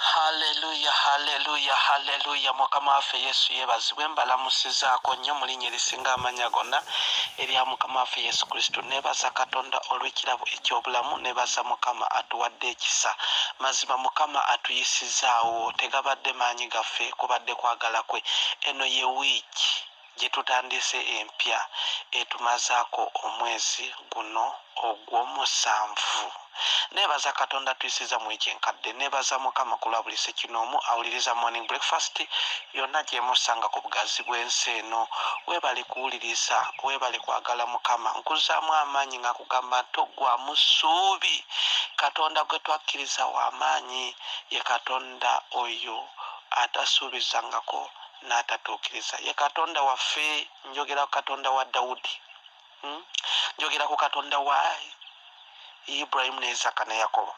Haleluya, haleluya, haleluya! Mukama waffe Yesu yeebazibwe. Mbalamusizaako nnyo mu linnya erisinga amannya gonna erya Mukama waffe Yesu Kristo. Neebaza Katonda olw'ekirabo eky'obulamu. Neebaza Mukama atuwadde ekisa. Mazima Mukama atuyisizaawo, tegabadde maanyi gaffe, kubadde kwagala kwe. Eno ye wiiki gye tutandise empya etumazaako omwezi guno ogw'omusanvu. Neebaza Katonda tuyisiza mu wiiki enkadde. Neebaza Mukama ku lwa buli ssekinoomu awuliriza Morning Breakfast yonna gyemusanga ku bugazi bw'ensi eno. Weebale kuwuliriza, weebale kwagala Mukama. Nkuzaamu amaanyi nga kugamba toggwamu ssuubi. Katonda gwe twakkiriza w'amaanyi, ye Katonda oyo atasuubizangako n'atatuukiriza, ye Katonda waffe. Njogera ku Katonda wa Dawudi, Njogera ku Katonda wa Ibulayimu ne Isaka ne Yakobo.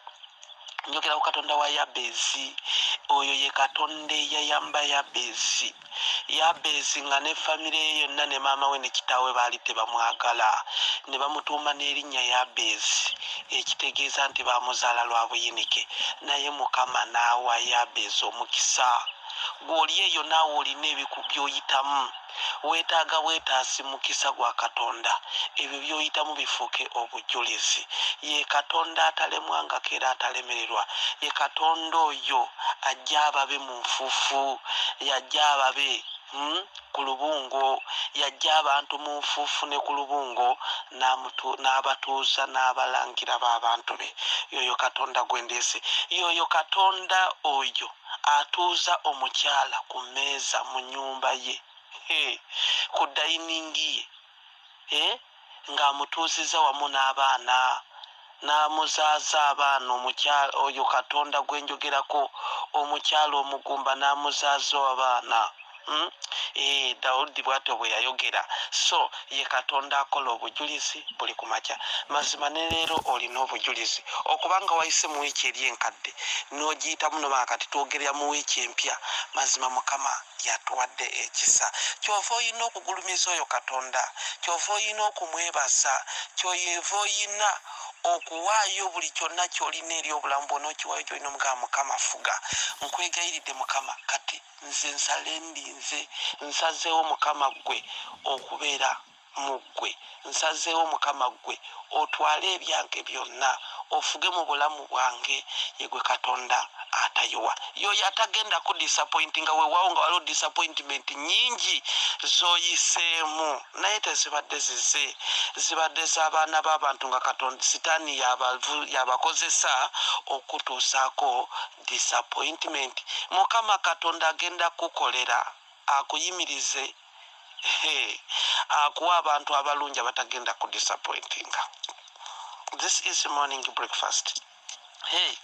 Njogera ku Katonda wa Yabezi. Oyo ye Katonda eyayamba Yabezi. Yabezi nga ne famire ye yonna ne maama we ne kitaawe baali tebamwagala, ne bamutuuma n'erinnya Yabezi, ekitegeeza nti baamuzaala lwa buyinike, naye Mukama n'awa Yabezi omukisa. Gw'oli eyo naawe olina ebiku by'oyitamu, weetaaga bwetaasi mukisa gwa Katonda, ebyo by'oyitamu bifuuke obujulizi. Ye Katonda atalemwangako era atalemererwa. Ye Katonda oyo ajja ababe mu nfuufu, yajja ababe ku lubungo, yajja abantu mu nfuufu ne ku lubungo n'abatuuza n'abalangira b'abantu be. Yoyo Katonda gwe ndeese. Yoyo Katonda oyo atuuza omukyala ku mmeeza mu nnyumba ye, ku dayiningi ye, ng'amutuuzizza wamu n'abaana, n'amuzaaza abaana. Omukyala oyo Katonda gwe njogerako, omukyala omugumba n'amuzaaza abaana. Dawudi bw'atyo bwe yayogera. So ye Katonda akola obujulizi buli ku makya. Mazima ne leero olina obujulizi okubanga wayise mu wiiki eri enkadde n'ogiyitamu nobanga kati twogerera mu wiiki empya. Mazima Mukama yatuwadde ekisa. Kyova olina okugulumiza oyo Katonda, kyova olina okumwebaza, kyova olina okuwaayo buli kyonna ky'olina eri obulamu bwona, okiwaayo gyolina omugamba, "Mukama, fuga, nkwegayiridde Mukama, kati nze nsale ndinze, nsazeewo Mukama ggwe okubeera mu ggwe, nsazeewo Mukama ggwe otwale ebyange byonna, ofuge mu bulamu bwange." Ye gwe Katonda atayiwa, yoyo atagenda ku disappointinga. Weewaawo nga waliwo disappointment nyingi z'oyiseemu, naye tezibadde zize, zibadde z'abaana b'abantu nga Katonda Sitaani yabakozesa okutuusaako disappointment. Mukama Katonda agenda kukolera akuyimirize, akuwa abantu abalungi abatagenda ku disappointinga. This is Morning Breakfast. Hey,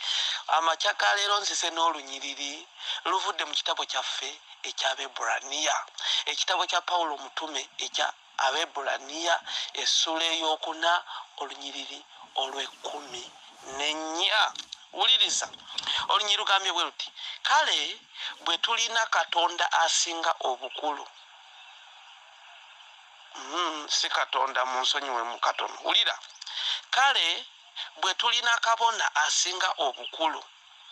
amakya ga leero nzize n'olunyiriri luvudde mu kitabo kyaffe eky'Abeburaniya, ekitabo kya Pawulo omutume ekya Abeburaniya, essula ey'okuna, olunyiriri olw'e14. Wuliriza olunyiriri, lugambye bwe luti: "Kale bwe tulina Katonda asinga obukulu," si Katonda, mu nsonyiwemu katono. Wulira: "Kale bwe tulina kabona asinga obukulu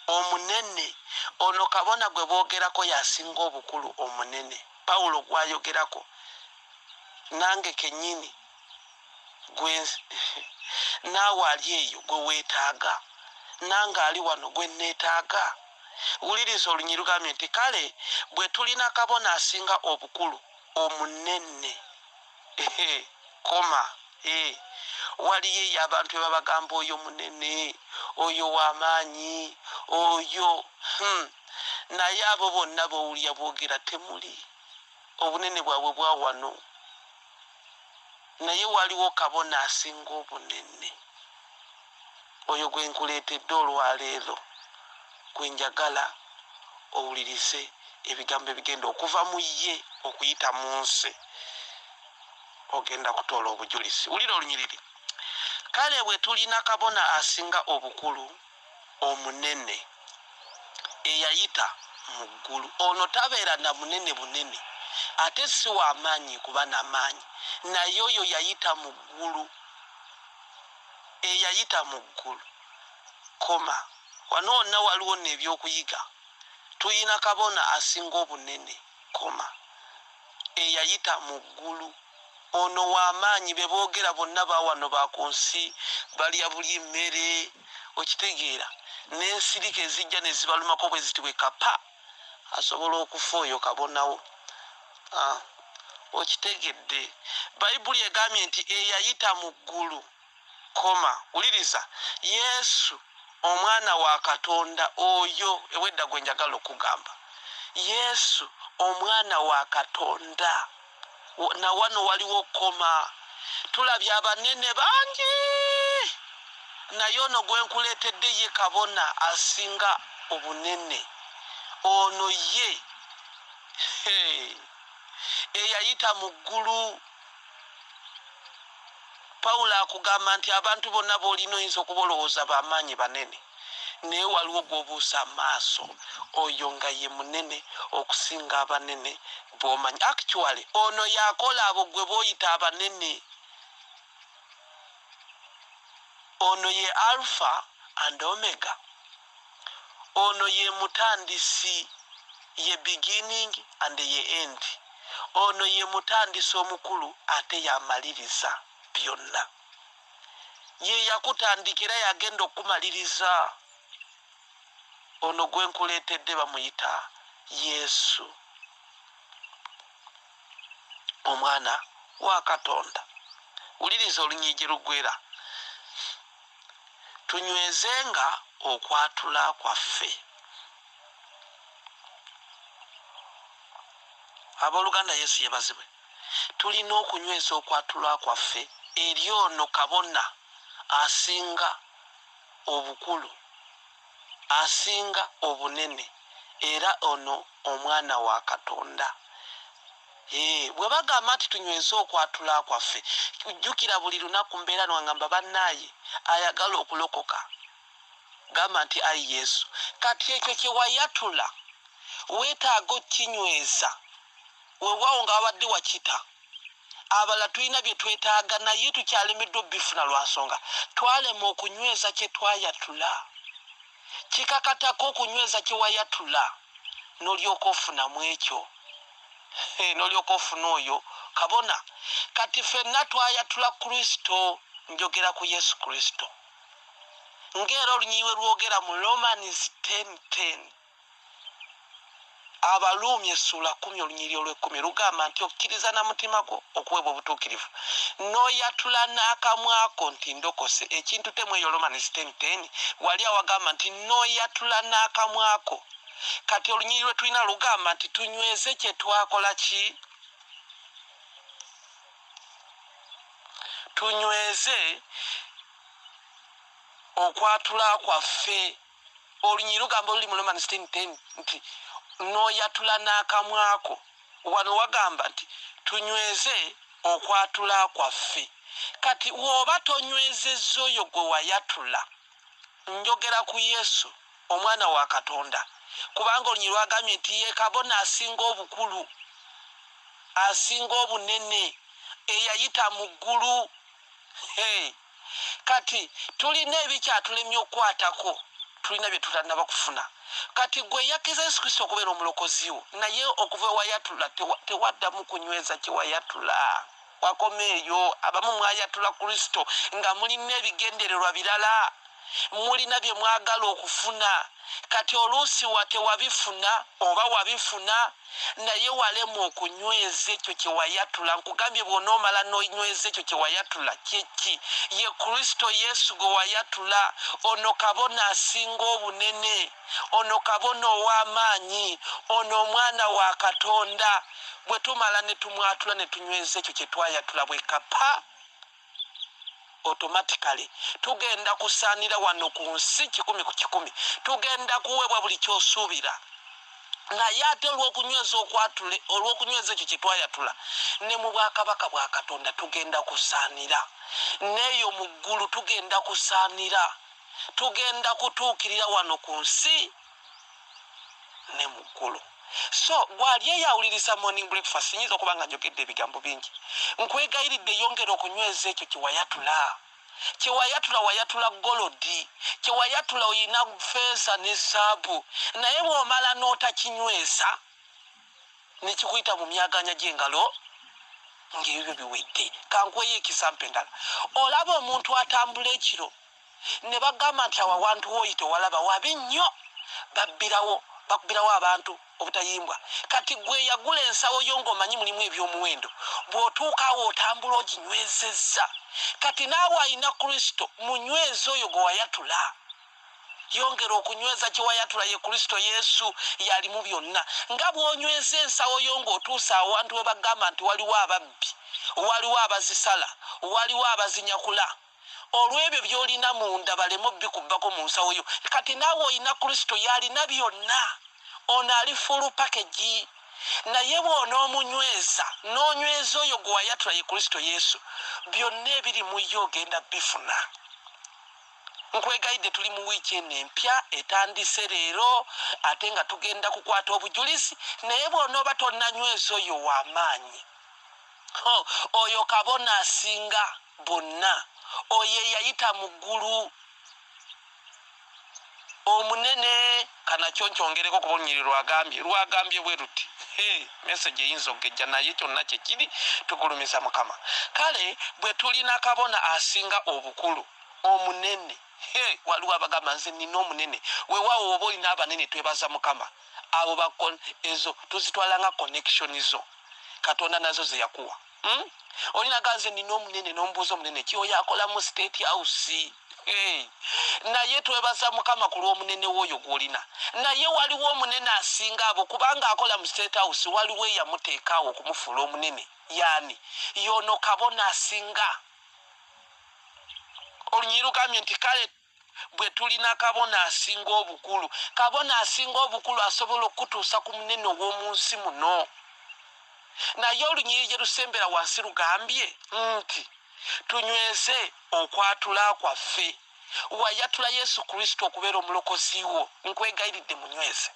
omunene." Ono kabona gwe boogerako yasinga obukulu omunene, Pawulo gwayogerako, nange kennyini gwe naawe ali eyo gwe weetaaga, nange ali wano gwe neetaaga. Wuliriza olunyiriri, lugambye nti, "Kale bwe tulina kabona asinga obukulu omunene," koma. Waliyo eyo abantu ebabagamba oyo munene, oyo w'amaanyi oyo, Naye abo bonna bowulya boogera temuli obunene bwabwe bwa wano, naye waliwo kabona asinga obunene, oyo gwe nkuleetedde olwaleero, gwe njagala owulirize ebigambo ebigenda okuva mu ye okuyita mu nsi. Ogenda kutoola obujulizi. Wulira olunyiriri: "Kale bwe tulina kabona asinga obukulu omunene eyayita mu ggulu." Ono tabeera na bunene bunene, ate si w'amaanyi kuba namaanyi, naye oyo yayita mu ggulu, eyayita mu ggulu, koma. Wano wonna waliwo nno ebyokuyiga. Tulina kabona asinga obunene, koma, eyayita mu ggulu. Ono w'amaanyi. Be boogera bonna bawano ba ku nsi, balya buli emmere, okitegeera, n'ensirika ezijja ne zibalumako bwe ziti bwe kapa, asobola okufa oyo kabonawo. Ah, okitegedde? Bayibuli egambye nti eyayita mu ggulu, koma, wuliriza, Yesu omwana wa Katonda. Oyo ewedda gwe njagala okugamba, Yesu omwana wa Katonda. Nawano waliwo koma. Tulabye abanene bangi, naye ono gwenkuleetedde ye kabona asinga obunene. Ono ye eyayita mu ggulu. Pawulo akugamba nti abantu bonna b'olina oyinza okuba olowooza b'amaanyi banene, naye waliwo gw'obuusa amaaso, oyo nga ye munene okusinga abanene b'omanyi. Actually, ono yakola abo gwe b'oyita abanene. Ono ye Alpha and Omega. Ono ye mutandisi, ye beginning and ye end. Ono ye mutandisi omukulu ate yamaliriza byonna. Ye yakutandikira, yagenda okumaliriza. Ono gwenkuleetedde bamuyita Yesu omwana wa Katonda. Wuliriza olunyigi lugwera: tunywezenga okwatula kwaffe. Abooluganda, Yesu yebazibwe. Tulina okunyweza okwatula kwaffe eri ono kabona asinga obukulu, asinga obunene, era ono omwana wa Katonda. Bwe bagamba nti tunyweze okwatula kwaffe, jjukira buli lunaku mbeera nwangamba, bannaaye ayagala okulokoka gamba nti ayi Yesu. Kati ekyo kye wayatula weetaaga okkinyweza. Weewaawo nga wabadde wakita abalala, tulina bye twetaaga naye tukyalemeddwa obifuna lwa nsonga twalema okunyweza kye twayatula. Kikakatako okunyweza kye wayatula, n'olyoka ofunamu ekyo, n'olyoka ofuna oyo kabona. Kati ffenna twayatula Kristo. Njogera ku Yesu Kristo, ng'era olunyiwe lwogera mu Romans 10:10, Abaluumi essuula 10 olunyiri olw'ekumi, lugamba nti okkiriza na mutima gwo okuweebwa obutuukirivu, n'oyatula n'akamwako nti ndokose. Ekintu temu eyo Romans 10:10 wali awagamba nti n'oyatula n'akamwako. Kati olunyiri lwe tulina lugamba nti tunyweze kye twakola ki? Tunyweze okwatula kwaffe. Olunyi lugamba oluli mu Romans 10:10 nti n'oyatula n'akamwako. Wano wagamba nti tunyweze okwatula kwaffe. Kati w'oba tonywezezza oyo gwe wayatula, njogera ku Yesu omwana wa Katonda, kubanga olunyi lwagambye nti ye kabona asinga obukulu, asinga obunene, eyayita mu ggulu. Hey. Kati tulina ebikyatulemye okukwatako, tulina bye tutannaba kufuna. Kati gwe yakkiriza Yesu Kristo okubeera omulokozi wo, naye okuva ewayatula tewaddamu kunyweza kyewayatula, wakoma eyo. Abamu mwayatula Kristo nga mulina ebigendererwa birala, mulina bye mwagala okufuna. Kati oluusi wa tewabifuna oba wabifuna, naye walema okunyweza ekyo kye wayatula. Nkugambye, bw'onoomala n'onyweza ekyo kye wayatula, kyeki? Ye Kristo Yesu gwe wayatula. Ono kabona asinga obunene, ono kabona ow'amaanyi, ono omwana wa Katonda. Bwe tumala ne tumwatula ne tunyweza ekyo kye twayatula, bwe kapa, automatically tugenda kusaanira wano ku nsi 100%. Tugenda kuweebwa buli kyosuubira. Naye ate olw'okunyweza okwatule, olw'okunyweza ekyo kye twayatula, ne mu bwakabaka bwa Katonda tugenda kusaanira, n'eyo mu ggulu tugenda kusaanira, tugenda kutuukirira wano ku nsi ne mu ggulu. So gwali eyawuliriza Morning Breakfast, nyinza okuba nga njogedde ebigambo bingi. Nkwegayiridde, yongera okunyweza ekyo kye wayatula. Kyewayatula wayatula golodi, kyewayatula oyina feeza ne zaabu, naye bw'omala n'otakinyweza nekikuyita mu myaganya gy'engalo ng'ebyo biwedde. Kankweyo ekisampa endala. Olaba omuntu atambula ekiro ne bagamba nti awo awantu wooyita owalaba wabi nnyo, babbirawo, bakubirawo abantu obutayimbwa. Kati gwe yagula ensawo yo ng'omanyi mulimu eby'omuwendo, bw'otuuka awo otambula oginywezezza. Kati naawe alina Kristo, munyweza oyo gwe wayatula. Yongera okunyweza kye wayatula, ye Kristo Yesu, yalimu byonna. Nga bw'onyweza ensawo yo ng'otuusa awantu we bagamba nti waliwo ababbi, waliwo abazisala, waliwo abazinyakula, olw'ebyo by'olina munda baleme obbikubbako mu nsawo yo. Kati naawe olina Kristo, yalina byonna, ono ali full package. Naye bw'onoomunyweza, n'onyweza oyo gwe wayatula, ye Kristo Yesu, byonna ebiri mu ye ogenda bifuna. Nkwegayidde, tuli mu wiiki eno empya etandise leero, ate nga tugenda kukwata obujulizi. Naye bw'onooba tonnanyweza oyo w'amaanyi, oyo kabona asinga bonna, oyo eyayita mu ggulu omunene, kanakyo nkyongereko kuba olunyiri lwagambye bwe luti. Message eyinza okugejja, naye kyonna kyekiri, tugulumiza Mukama. Kale bwe tulina kabona asinga obukulu omunene, waliwo abagamba nze nina omunene. Weewaawo, oba olina abanene, twebaza Mukama. Abo ezo tuzitwala nga connection zo Katonda nazo zeyakuwa. Olinaga nze nina omunene, nombuuza omunene ki? Oyo akola mu State House. Hey. Naye twebaza Mukama ku lw'omunene w'oyo gw'olina. Naye waliwo omunene asinga abo, kubanga akola mu State House waliwo eyamuteekaawo okumufuula omunene. Yaani yono kabona asinga. Olunyiri lugambye nti kale bwe tulina kabona asinga obukulu. Kabona asinga obukulu asobola okutuusa ku munene ow'omu nsi muno. Naye olunyiri gye lusembera wansi lugambye nti tunyweze okwatula kwaffe. Wayatula Yesu Kristo okubeera omulokozi wo, nkwegayiridde munyweze,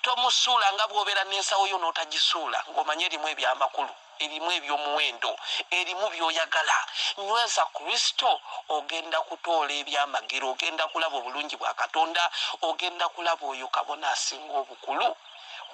tomusuula. Nga bw'obeera n'ensawo yo n'otagisuula ng'omanye erimu ebyamakulu, erimu ebyomuwendo, erimu by'oyagala, nyweza Kristo, ogenda kutoola ebyamagero, ogenda kulaba obulungi bwa Katonda, ogenda kulaba oyo kabona asinga obukulu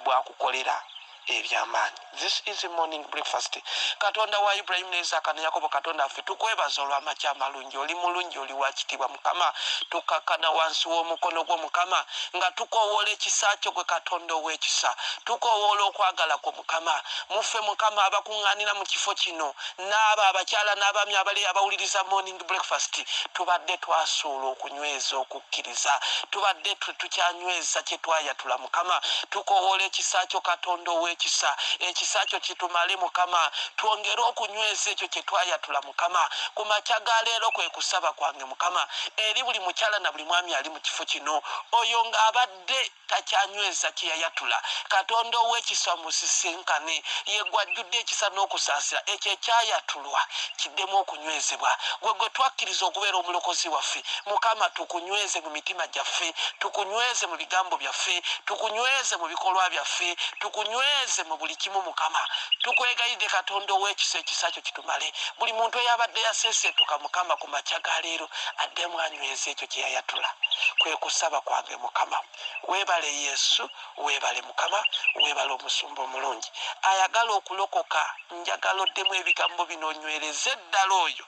bwakukolera ebyamaanyi. This is Morning Breakfast. Katonda wa Ibulayimu ne Isaaka ne Yakobo, Katonda waffe, tukwebaza olw'amakya amalungi. Oli mulungi, oli wa kitiibwa. Mukama, tukakkana wansi w'omukono gwo, Mukama, nga tukoowoola ekisa kyo, gwe Katonda ow'ekisa. Tukoowoola okwagala kwo, Mukama. Muffe, Mukama, abakuŋŋaanira mu kifo kino n'abo abakyala n'abaami abali abawuliriza Morning Breakfast, tubadde twasuula okunyweza okukkiriza, tubadde tukyanyweza kye twayatula. Mukama, tukoowoola ekisa kyo, Katonda ow'ekisa. Ekisa kyo kitumale, Mukama, twongere okunyweza ekyo kye twayatula. Mukama, ku makya ga leero kwe kusaba kwange, Mukama, eri buli mukyala na buli mwami ali mu kifo kino, oyo ng'abadde takyanyweza kye yayatula, Katonda ow'ekisa musisinkane. Ye gwajjudde ekisa n'okusaasira. Ekyo ekyayatulwa kiddemu okunywezebwa. Gwe gwe twakkiriza okubeera omulokozi waffe, Mukama, tukunyweze mu mitima gyaffe, tukunyweze mu bigambo byaffe, tukunyweze mu bikolwa byaffe, tukunyweze mu buli kimu. Mukama, tukwegayidde, Katonda ow'ekisa, ekisa kyo kitumale. Buli muntu eyabadde yaseeseetuka, Mukama, ku makya ga leero addemu anyweze ekyo kye yayatula, kwe kusaba kwange. Mukama, weebale. Yesu weebale. Mukama weebale. Omusumba omulungi ayagala okulokoka, njagala oddemu ebigambo bino, onywereze ddala oyo,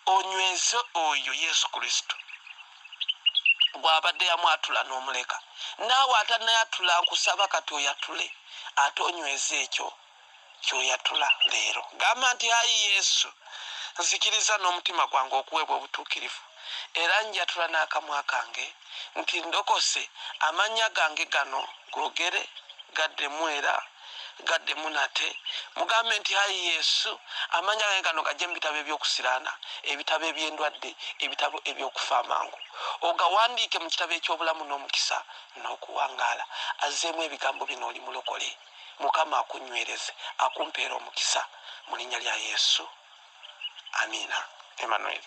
onyweze oyo Yesu Kristo bw'abadde yamwatula n'omuleka. Naawe atanayatula, nkusaba kati oyatule ate onyweze ekyo kyoyatula leero. Gamba nti, "Ayi Yesu, nzikiriza n'omutima gwange okuweebwa obutuukirivu, era njatula n'akamwa kange nti ndokose. Amannya gange gano." Googere, gaddemu era gaddemu nate. Mugambe nti, "Ayi Yesu, amannya gange gano gajje mu bitabo ebyokusiraana, ebitabo eby'endwadde, ebitabo ebyokufa amangu, ogawandiike mu kitabo eky'obulamu n'omukisa n'okuwangaala." Azzeemu ebigambo bino, oli mulokole. Mukama akunywereze, akumpeera omukisa mu linnya lya Yesu. Amiina. Emmanuel.